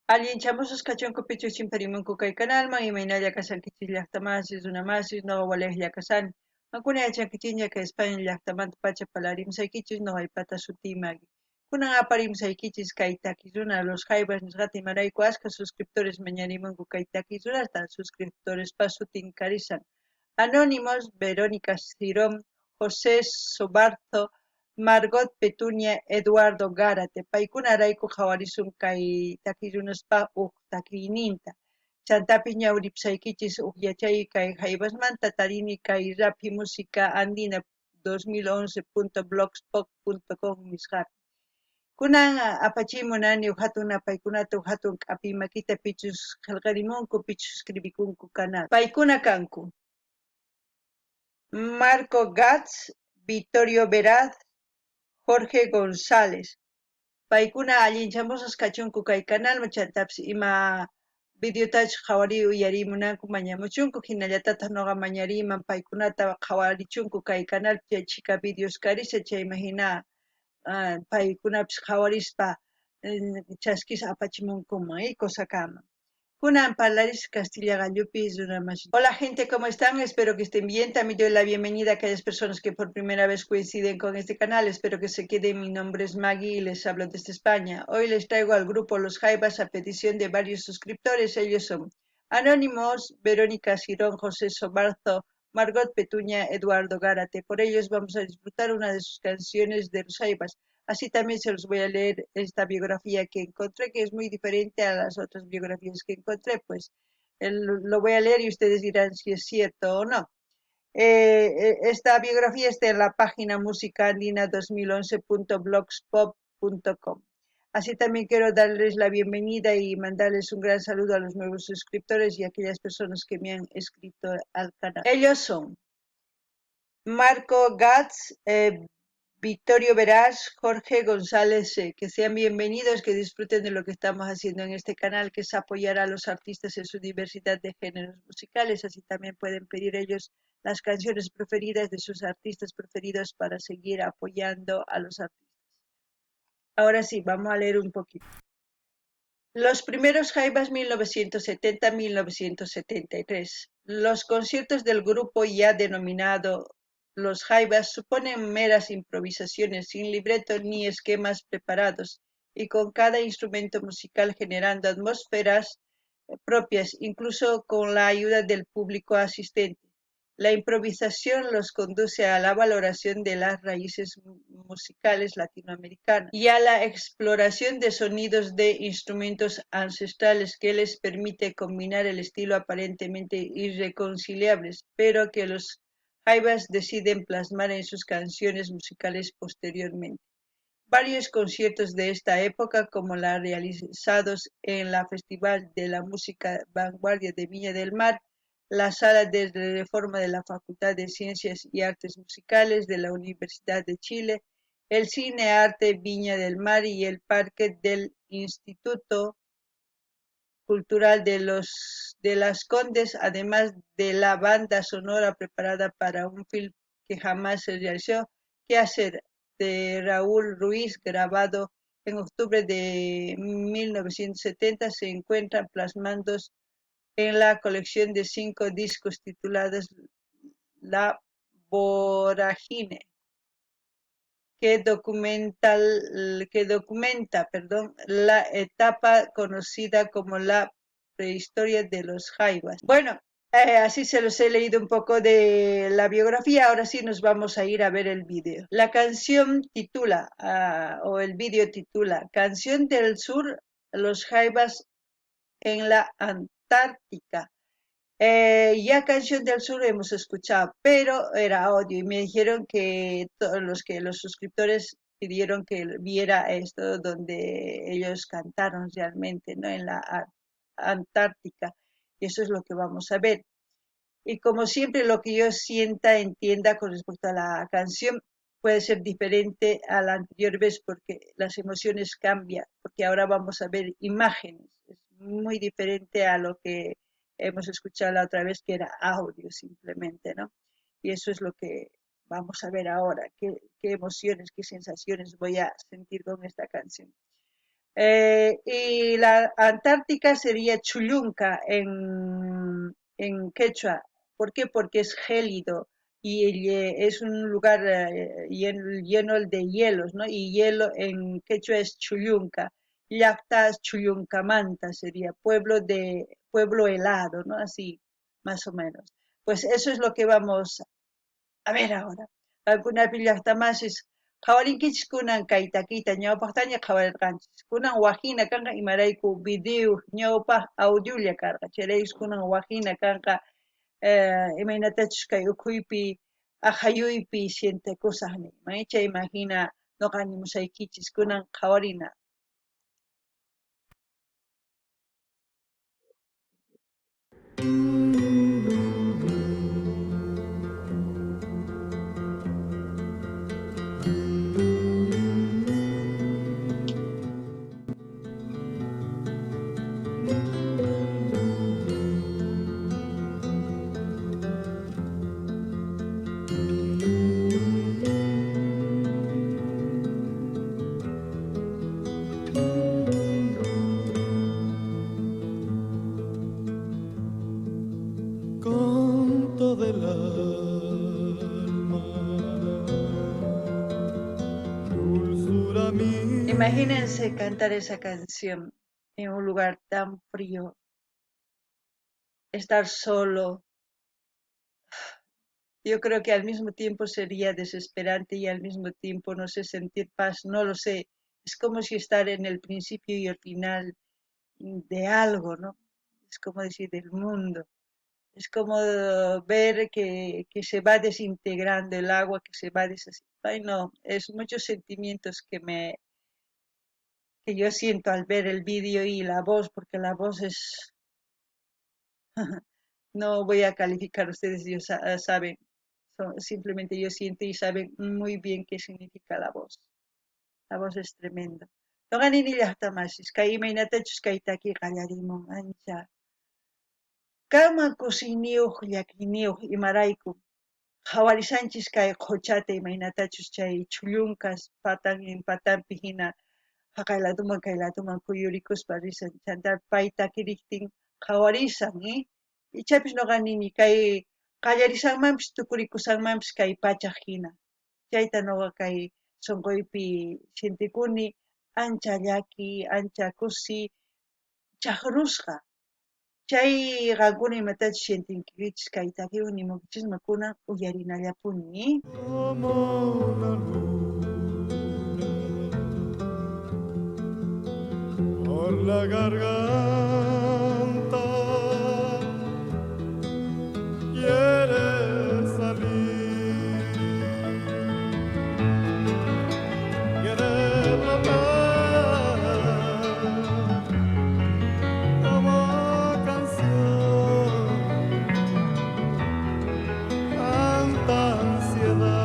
Allinchamusqas kachunku pichus chimparimunku kay kanalman, imaynalla kashankichis llaqtamasis, runamasis, noqa walejlla kashani. Qankuna yachankichikña kay España llaqtamanta pacha parlarimusaykichis, noqaypata sutiy Maggie. Kunan aparimusaykichis kay takiy runa Los Jaivas nisqata, imarayku askha suscriptores mañarimunku kay takiy runasta, suscriptorespa sutin karisan. Anónimos, Verónica Cirón, José Sobarzo, Margot Petunia, Eduardo Gárate. Paykunarayku qhawarisun kay takiy runaspa uj takiyninta. Chantapis ñawripsaykichis uj yachay kay Jaivasmanta tarini kay Raphi Música Andina 2011.blogspot.com nisqapi. Kunan apachiy munani uj hatun napaykunata, uj hatun k'apiy makita pichus qhelqarimunku, pichus suscribikunku canal. Paykuna kanku: Marco Gatz, Vittorio Veraz, Jorge González. Paykuna allinchamusqas kachunku kay canalman, chantapis ima videotachus qhawariy uyariy munanku mañamuchunku, hinallatataj noqa mañariyman paykunata qhawarichunku kay canalpi chay chhika videos karisha, chayman hina paykunapis qhawarispa chaskis apachimunkuman cosakaman. Kunan parlaris Castilla qallupi runamasis. Hola, gente, ¿cómo están? Espero que estén bien. También doy la bienvenida a aquellas personas que por primera vez coinciden con este canal. Espero que se queden. Mi nombre es Maggie y les hablo desde España. Hoy les traigo al grupo Los Jaivas a petición de varios suscriptores. Ellos son Anónimos, Verónica Girón, José Sobarzo, Margot Petuña, Eduardo Gárate. Por ellos vamos a disfrutar una de sus canciones de Los Jaivas. Así también se los voy a leer esta biografía que encontré, que es muy diferente a las otras biografías que encontré. Pues lo voy a leer y ustedes dirán si es cierto o no. Esta biografía está en la página musicaandina2011.blogspot.com. Así también quiero darles la bienvenida y mandarles un gran saludo a los nuevos suscriptores y a aquellas personas que me han escrito al canal. Ellos son Marco Gatz, Vittorio Veraz, Jorge González, que sean bienvenidos, que disfruten de lo que estamos haciendo en este canal, que es apoyar a los artistas en su diversidad de géneros musicales. Así también pueden pedir ellos las canciones preferidas de sus artistas preferidos para seguir apoyando a los artistas. Ahora sí, vamos a leer un poquito. Los primeros Jaivas 1970-1973. Los conciertos del grupo ya denominado Los Jaivas suponen meras improvisaciones sin libreto ni esquemas preparados y con cada instrumento musical generando atmósferas propias, incluso con la ayuda del público asistente. La improvisación los conduce a la valoración de las raíces musicales latinoamericanas y a la exploración de sonidos de instrumentos ancestrales que les permite combinar el estilo aparentemente irreconciliables, pero que los Jaivas deciden plasmar en sus canciones musicales posteriormente. Varios conciertos de esta época, como la realizados en la Festival de la Música Vanguardia de Viña del Mar, la Sala de Reforma de la Facultad de Ciencias y Artes Musicales de la Universidad de Chile, el Cine Arte Viña del Mar y el Parque del Instituto Cultural de las Condes, además de la banda sonora preparada para un film que jamás se realizó, ¿Qué hacer?, de Raúl Ruiz, grabado en octubre de 1970, se encuentran plasmados en la colección de 5 discos titulados La Vorágine, que documenta, perdón, la etapa conocida como la prehistoria de los Jaivas. Bueno, así se los he leído un poco de la biografía, ahora sí nos vamos a ir a ver el vídeo. La canción titula, o el vídeo titula, Canción del Sur, los Jaivas en la Antártica. Ya Canción del Sur hemos escuchado, pero era audio y me dijeron que todos los que los suscriptores pidieron que viera esto donde ellos cantaron realmente, ¿no? En la Antártica. Y eso es lo que vamos a ver. Y como siempre, lo que yo sienta, entienda con respecto a la canción puede ser diferente a la anterior vez porque las emociones cambian, porque ahora vamos a ver imágenes. Es muy diferente a lo que hemos escuchado la otra vez, que era audio simplemente, ¿no? Y eso es lo que vamos a ver ahora, qué emociones, qué sensaciones voy a sentir con esta canción. Y la Antártica sería Chullunca en quechua. ¿Por qué? Porque es gélido y es un lugar lleno de hielos, ¿no? Y hielo en quechua es Chullunca. Llaqta Chullunkamanta sería pueblo helado, ¿no? Así, más o menos. Pues eso es lo que vamos a ver ahora. Qankunapi llaqtamasis qhawarinkichis kunan kay takiyta ñawpaqtaña qhawarirqanchis. Kunan wajina kanqa imarayku video ñawpaq audiolla karqa. Chayraykus kunan wajina kanqa imaynatachus kay ukhuypi aqhayuypi sientekusaq niyman. Chayman hina noqa animusaykichis kunan qhawarina. Canto del alma, dulzura mía. Imagínense cantar esa canción en un lugar tan frío, estar solo. Yo creo que al mismo tiempo sería desesperante y al mismo tiempo, no sé, sentir paz, no lo sé. Es como si estar en el principio y el final de algo, ¿no? Es como decir, del mundo. Es como ver que se va desintegrando el agua, que se va deshaciendo. Ay, no, es muchos sentimientos que yo siento al ver el vídeo y la voz, porque la voz es... No voy a calificar, ustedes ya saben. Simplemente yo siento y saben muy bien qué significa la voz. La voz es tremenda. Noqa nini llaqtamasis, kay imaynatachus kay taki qallarimun ancha. Kanman kusiyniyuq, llakiyniyuq imarayku. Qhawarisanchis kay qhuchata imaynatachus chay chhullunkas patanpi hina jaqay laduman kay laduman kuyurikuspa risan. Chanta pay takiriqtin qhawarisan, Ichapis noqa nini kay qallarisanmanpis tukurikusanmanpis kay pachaq hina. Chayta noqa kay sunquypi sientikuni ancha llaki, ancha kusi, chaqrusqa. Chay qankuna imatachus sientinkichis kay takiwan nimuykichisman kunan uyarinallapuni. Como una luna por la garganta quiere salir, quiere brotar como canción, tanta ansiedad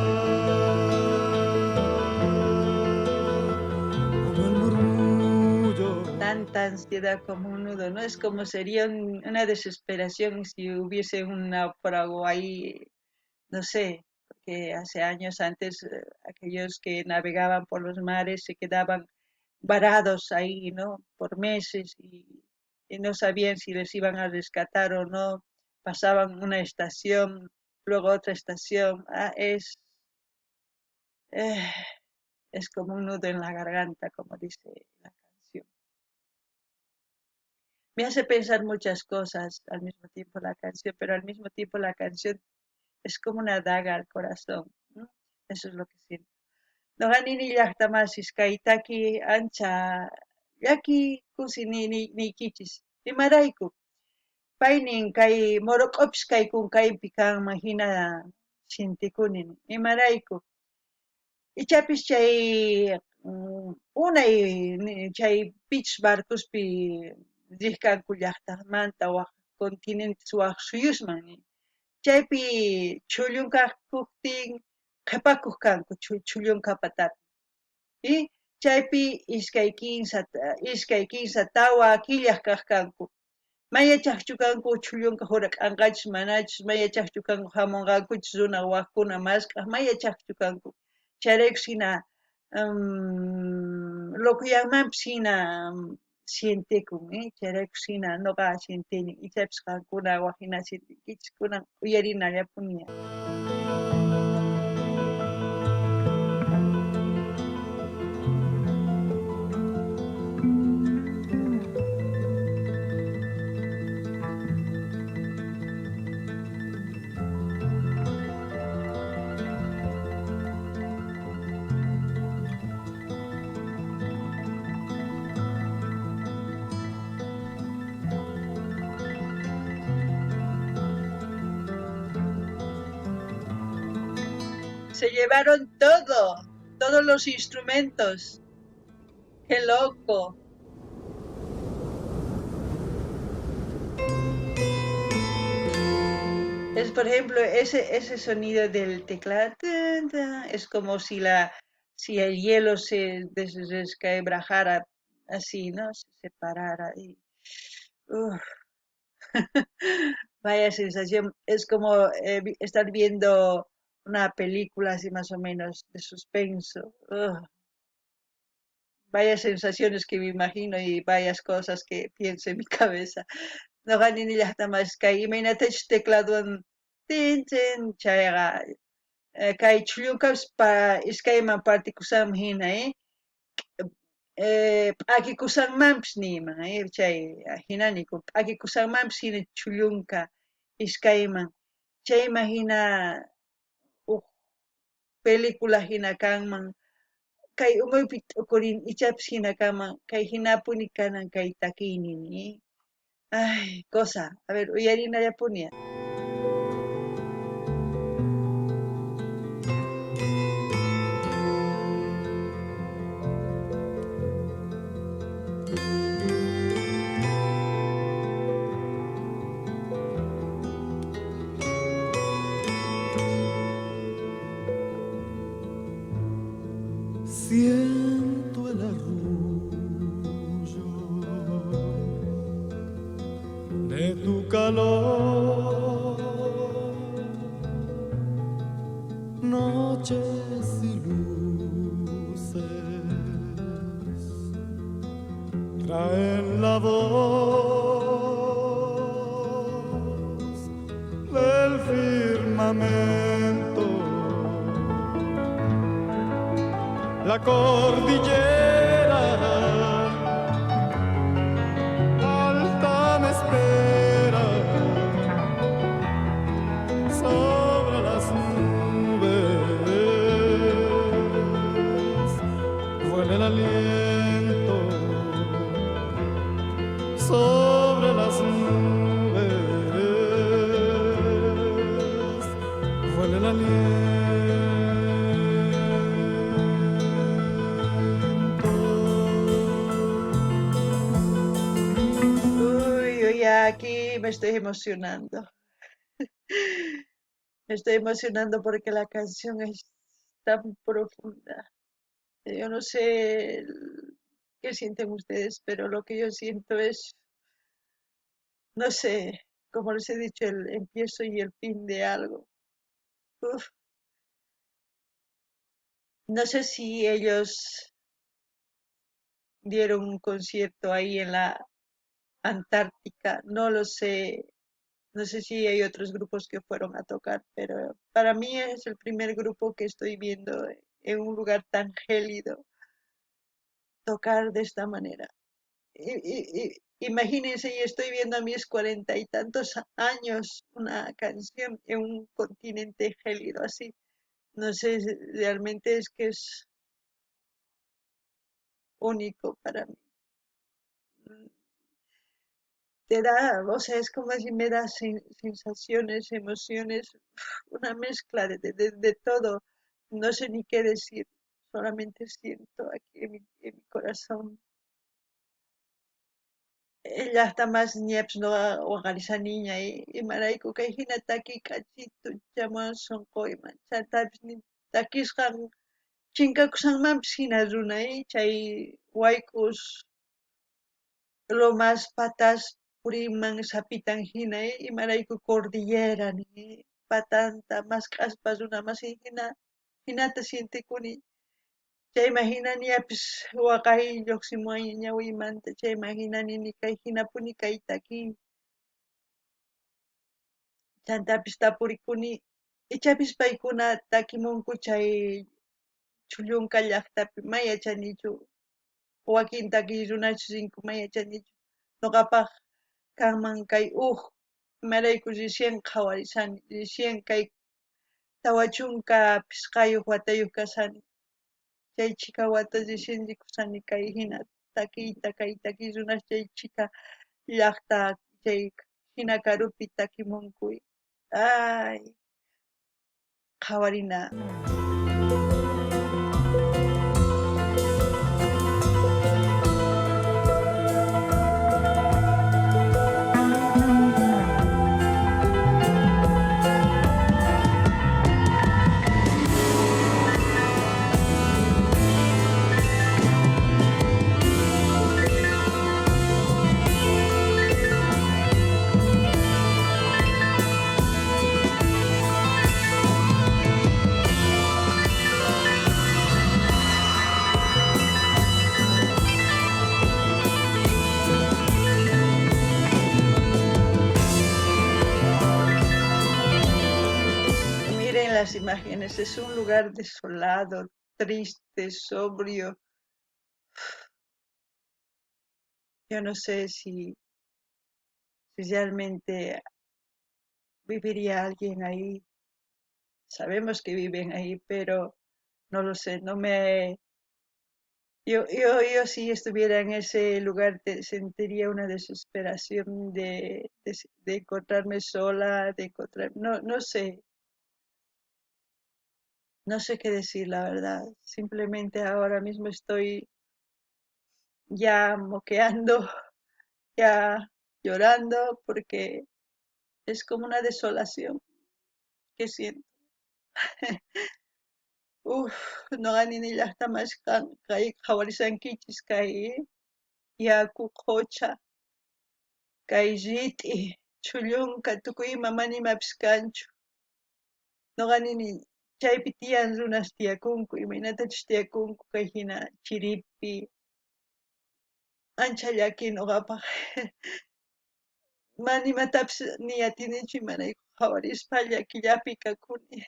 como el murmullo. Tanta ansiedad como un nudo, ¿no? Es como sería una desesperación si hubiese un náufrago ahí, no sé, porque hace años antes aquellos que navegaban por los mares se quedaban varados ahí, ¿no? Por meses y no sabían si les iban a rescatar o no. Pasaban una estación, luego otra estación. Es como un nudo en la garganta, como dice la canción. Me hace pensar muchas cosas al mismo tiempo la canción, pero al mismo tiempo la canción es como una daga al corazón, ¿no? Eso es lo que siento. Noqa nini llaqtamasis kay taki ancha llaki kusi niykichis. Imarayku? Paynin kay morok'opis kay kunkaypi kanman hina sintikuni. Imarayku? Ichapis chay unay chay pich barcospi riq kanku llaqtamanta waj continentes waj suyusman. Chaypi chhullunkaqkuqtin qhipakuq kanku chhullunka patapi. Y chaypi iskay kinsa tawa killaq kaq kanku. Mayachaqchu kanku chhullunka hurak'anqachus manachus, mayachaqchu kanku hamunqankuchus runa wajkuna mask'aq, mayachaqchu kanku. Chayraykus hina Locoyanmanpis jina sientekun, chayrayku jina noqa sienteni, ichapis qankuna waj jina sientenkichis, kunan uyarinallapuni. Se llevaron todo, todos los instrumentos. ¡Qué loco! Es, por ejemplo, ese sonido del teclado, tan, tan, es como si el hielo se desquebrajara así, ¿no? Se separara y, uf. Vaya sensación, es como estar viendo una película así más o menos de suspenso. Ugh. Vaya sensaciones que me imagino y varias cosas que pienso en mi cabeza. Noqa nini llajta mas kay imaynatachus tecladowan tin tin chayqa kay chhullunkapis iskayman partikusanman hina, p'akikusanmanpis niyman, chay hina niku, p'akikusanmanpis hina chhullunka iskayman, chayman hina uj película hina kanman, kay umaypi t'ukurin ichapis hina kanman, kay hinapuni kanan kay takiynin, Ay, cosa, a ver, uyarinallapuni. Siento el arrullo de tu calor, noches y luces traen la voz del firmamento. La cordillera alta me espera sobre las nubes, vuela el aliento sobre las nubes, vuela el aliento. Aquí me estoy emocionando. Me estoy emocionando porque la canción es tan profunda. Yo no sé qué sienten ustedes, pero lo que yo siento es, no sé, como les he dicho, el empiezo y el fin de algo. Uf. No sé si ellos dieron un concierto ahí en la Antártica, no lo sé, no sé si hay otros grupos que fueron a tocar, pero para mí es el primer grupo que estoy viendo en un lugar tan gélido tocar de esta manera. Imagínense, yo estoy viendo a mis 40 y tantos años una canción en un continente gélido así. No sé, realmente es que es único para mí. Te da, o sea, es como si me da sensaciones, emociones, una mezcla de todo. No sé ni qué decir, solamente siento aquí en mi corazón. Ella está más nieps no organiza niña y maraiku kay hina taki k'achitu chamuan sonqoyman chantapis ni takisqan chinkakusanmanpis hina runa, chay wayk'us lomas patas puriman sapitan hina, imarayku cordillera ni patanta mask'aspa runa masin hina hinata sientekuni. Chayman jinaniapis waqay llojsimuwan ñawiymanta, chayman jinani ni kay jinapuni kay takiy. Chantapis tapurikuni, ichapis paykuna takimunku chay Chhullunka llajtapi, may yachanichu, wakin takiy runachus rinku, may yachanichu. Noqapaj kanman kay uj, imarayku recién qhawarishani, recién kay 45 watayoj kashani, chay chhika wata recién rikushani kay jina takiyta, kay takiy runas chay chhika llajta chay jina karupi takimunku. Ay, qhawarina. Miren las imágenes, es un lugar desolado, triste, sobrio. Yo no sé si realmente viviría alguien ahí. Sabemos que viven ahí, pero no lo sé, no me... Yo si estuviera en ese lugar sentiría una desesperación de encontrarme sola, de encontrar... No, no sé. No sé qué decir, la verdad. Simplemente ahora mismo estoy ya moqueando, ya llorando, porque es como una desolación que siento. Uf, noqani ni llajta mashkan kay qhawarishankichis kay yaku qhocha, kay rit'i, chhullunka, tukuy ima mana imapis kanchu. Noqani ni chaypi tiyan runas tiyakunku, imaynatachus tiyakunku kay hina chiripi. Ancha llaki noqapaj. Mana imatapis ni atinichu imarayku qhawarispa llakillapi kakuni.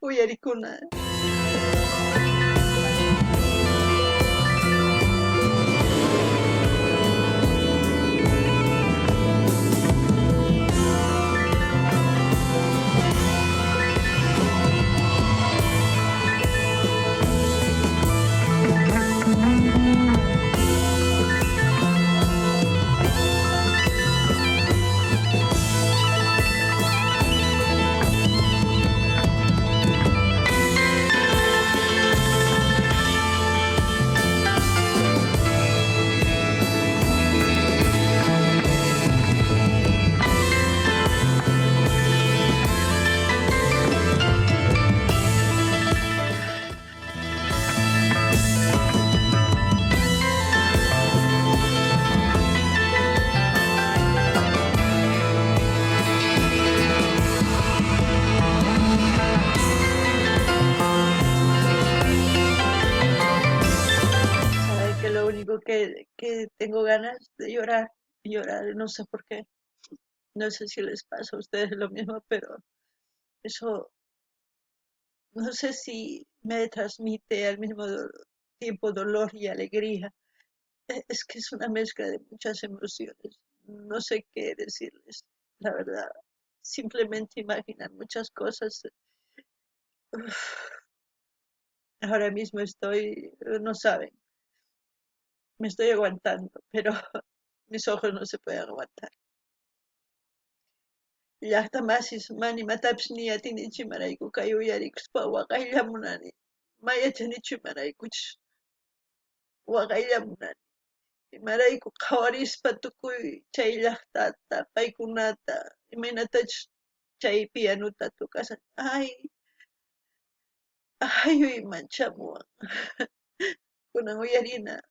Uyarikuna. Que tengo ganas de llorar, llorar, no sé por qué, no sé si les pasa a ustedes lo mismo, pero eso no sé si me transmite al mismo tiempo dolor y alegría. Es que es una mezcla de muchas emociones, no sé qué decirles, la verdad, simplemente imaginar muchas cosas. Uf. Ahora mismo estoy, no saben, me estoy aguantando, pero mis ojos no se pueden aguantar. Llajta masis mana imatapis ni atinichu imarayku kay uyarikuspa waqaylla munani. Ma yachanichu imaraykuchus waqaylla munani. Imarayku qhawarispa tukuy chay llajtata, paykunata, imaynatachus chay pianuta tukashan. Ay, ay, manchamuwan. Kunan uyarina.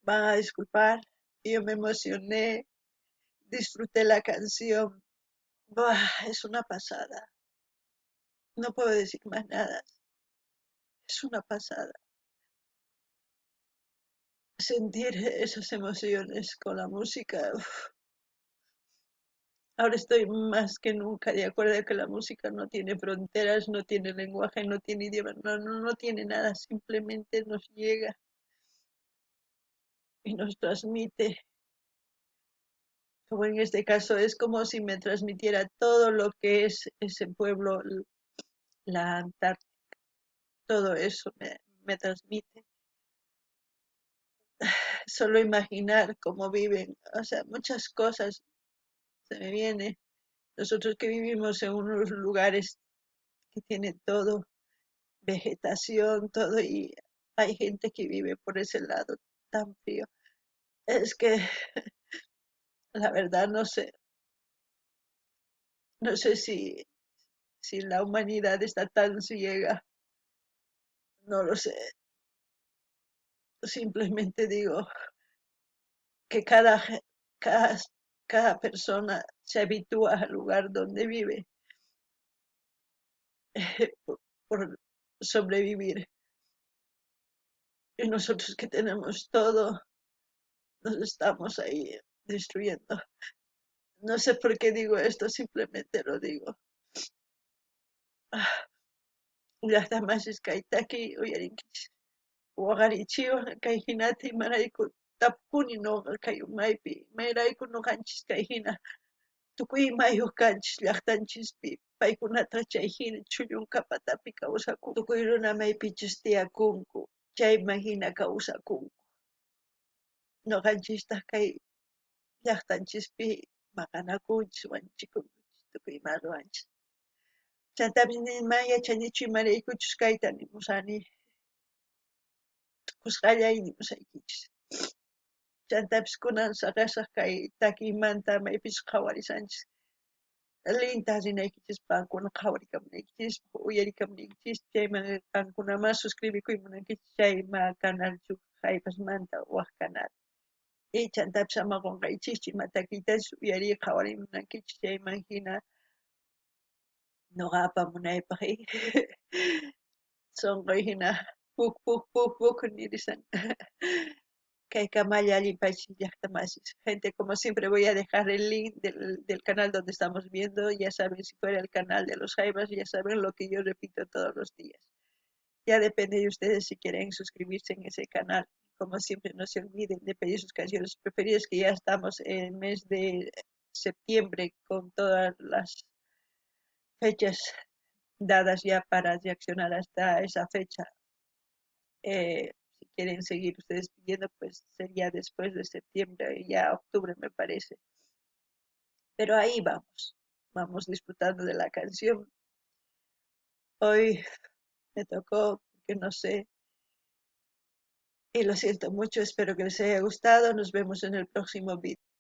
Van a disculpar, yo me emocioné, disfruté la canción. Buah, es una pasada. No puedo decir más nada. Es una pasada. Sentir esas emociones con la música. Uf. Ahora estoy más que nunca de acuerdo de que la música no tiene fronteras, no tiene lenguaje, no tiene idioma, no tiene nada, simplemente nos llega y nos transmite. Como en este caso es como si me transmitiera todo lo que es ese pueblo, la Antártica, todo eso me transmite. Solo imaginar cómo viven, muchas cosas se me viene. Nosotros que vivimos en unos lugares que tienen todo, vegetación, todo, y hay gente que vive por ese lado tan frío. Es que la verdad no sé, no sé si la humanidad está tan ciega, no lo sé. Simplemente digo que cada persona se habitúa al lugar donde vive por sobrevivir. Y nosotros que tenemos todo, nos estamos ahí destruyendo. No sé por qué digo esto, simplemente lo digo. Llajta masis kay taki uyarinkichis. Waqarichiwan kay hinata imarayku tapukuni noqa kay umaypi, imarayku noqanchis kay hina tukuy imayuq kanchis llajtanchispi, paykunata chay hina chhullunka patapi kawsakunku. Tukuy runa maypichus tiyakunku, chayman hina kawsakunku. Noqanchistaq kay llajtanchispi maqanakunchis, wañuchikunchis, tukuy ima ruwanchis. Chantapis ni mana yachanichu imaraykuchus kayta nimusani. Kusqallay nimusaykichis. Chantapis kunan saqesaq kay takiymanta maypichus qhawarisanchis. Linta rinaykichis, qankuna qhawarikamunaykichis, uyarikamunaykichis, chayman qankuna mas suscribikuy munankichis chayma canalchu Jaivasmanta waj canal. Y chantapis ama qonqaychischu ima takiytachus uyariy qhawarimunaykichis chayman hina noqa apamunaypaq. Sonqoy hina puk puk puk puk nirisan. Kay kamalla allin pachis llajta masis. Gente, como siempre voy a dejar el link del canal donde estamos viendo. Ya saben, si fuera el canal de los Jaivas, ya saben lo que yo repito todos los días. Ya depende de ustedes si quieren suscribirse en ese canal. Como siempre, no se olviden de pedir sus canciones preferidas, que ya estamos en el mes de septiembre con todas las fechas dadas ya para reaccionar hasta esa fecha. Si quieren seguir ustedes pidiendo, pues sería después de septiembre, ya octubre me parece. Pero ahí vamos, vamos disfrutando de la canción. Hoy me tocó, porque no sé, y lo siento mucho, espero que les haya gustado. Nos vemos en el próximo vídeo.